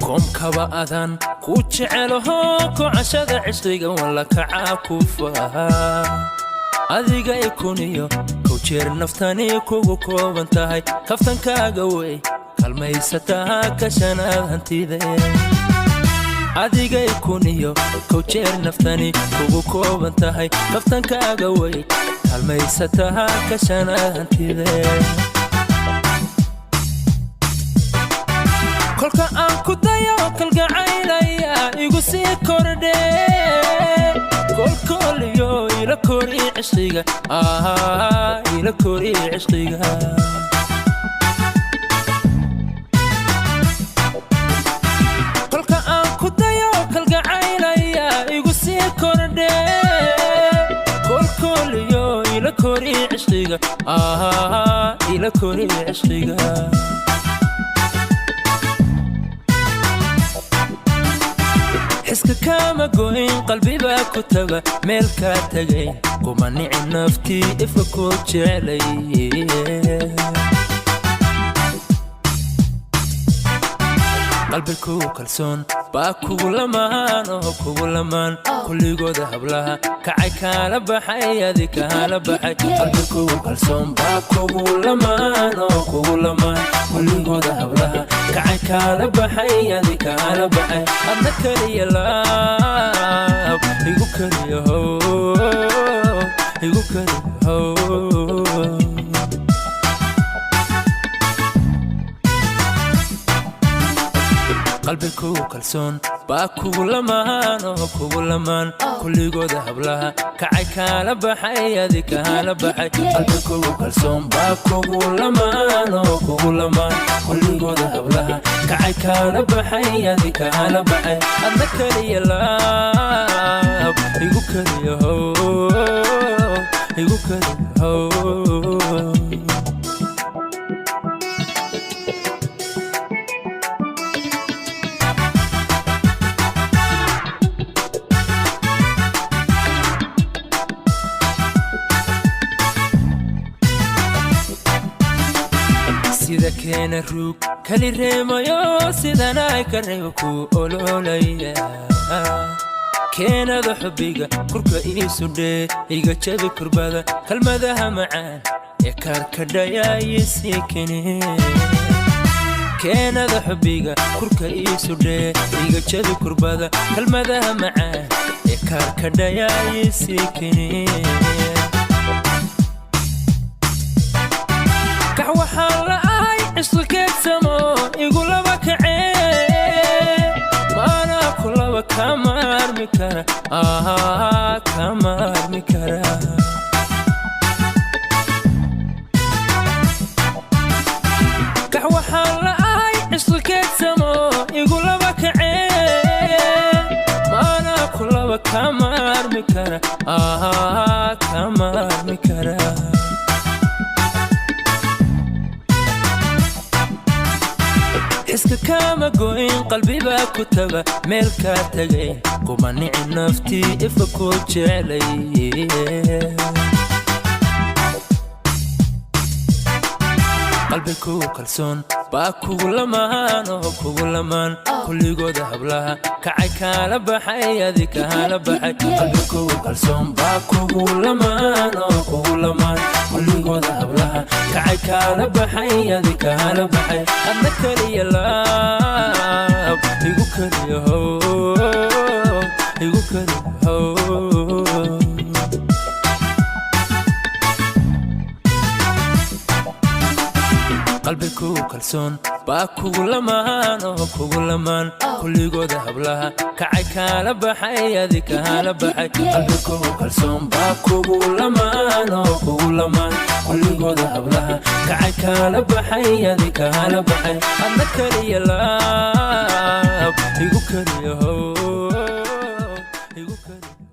Koonkaba adaan ku jecelaho, kocashada cishqiga walla kacaa ku faha. Adiga ikuniyo kow jeer naftani kugu kooban tahay, kaftankaaga wey kalmaysataa kashanaad hantide. Adiga ikuniyo kow jeer naftani kugu kooban tahay, kaftankaaga wey kalmaysataa kashanaad hantide. Kolka aan ku dayo kalgacaylaya igu sii kordhe, kolkooliyo ila kori cishqiga, ila kori cishqiga. Kolka aan ku dayo kalgacaylaya igu sii kordhe, kolkooliyo ila kori cishqiga, ila kori cishqiga. Xiska kama goyn, qalbibaa ku taga meel kaa tagay, kuma nici naftii ifa ku jeclay. Qalbiku kalsoon baa kugu lamaan oo kugu lamaan, kulligooda hablaha kacay kaala baxay, adi kaala baxay. Qalbiku kalsoon baa kugu lamaan oo kugu lamaan, kulligooda hablaha kacay kaala baxay, adi kaala baxay. Adna kaliya laab igu kaliya how, igu kaliya how. Qalbiku kalsoon baa kugu lamaan oo kugu lamaan, kulligooda hablaha kacay kaala baxay, adi kaala baxay. Qalbiku kalsoon baa kugu lamaan oo kugu lamaan, kulligooda hablaha kacay kaala baxay, adi kaala baxay. Adna kaliya laab igu kaliya how, igu kaliya how. Sida keena ruug kali reemayo, sidanay ka reebo ku ololaya. Keenada xubbiga kurka iisu dhee, iga jabi kurbada, kalmadaha macaan ee kaarkadhayaayisii kene. Keenada xubbiga kurka iisu dhee, iga jabi kurbada, kalmadaha macaan ee kaarkadhayaayisii kene. Kax waxaan la ahay cishqi keedsamo igu laba kacee, maanaa ku laba kama armi kara, kama armi kara. Kax waxaan la ahay cishqi keedsamo igu laba kacee, maanaa ku laba kama armi kara, kama armi kara. Xiska kama goyn, qalbibaa ku taga meel kaa tagay, kuma nici naftii ifa ku jeclay. Qalbiku kalsoon baa kugu lamaan oo kugu lamaan, kulligooda hablaha kacay kaala baxay, adi kaala baxay. Qalbiku kalsoon baa kugu lamaan oo kugu lamaan, kulligooda hablaha kacay kaala baxay, adi kaala baxay. Adna kaliya laab igu kaliya how, igu kaliya how. Qalbiku kalsoon baa kugu lamaan oo kugu lamaan, kulligooda hablaha kacay kaala baxay, adi kaala baxay. Qalbiku kalsoon baa kugu lamaan oo kugu lamaan, kulligooda hablaha kacay kaala baxay, adi kaala baxay. Adna kaliya laab igu kaliya how, igu kaliya.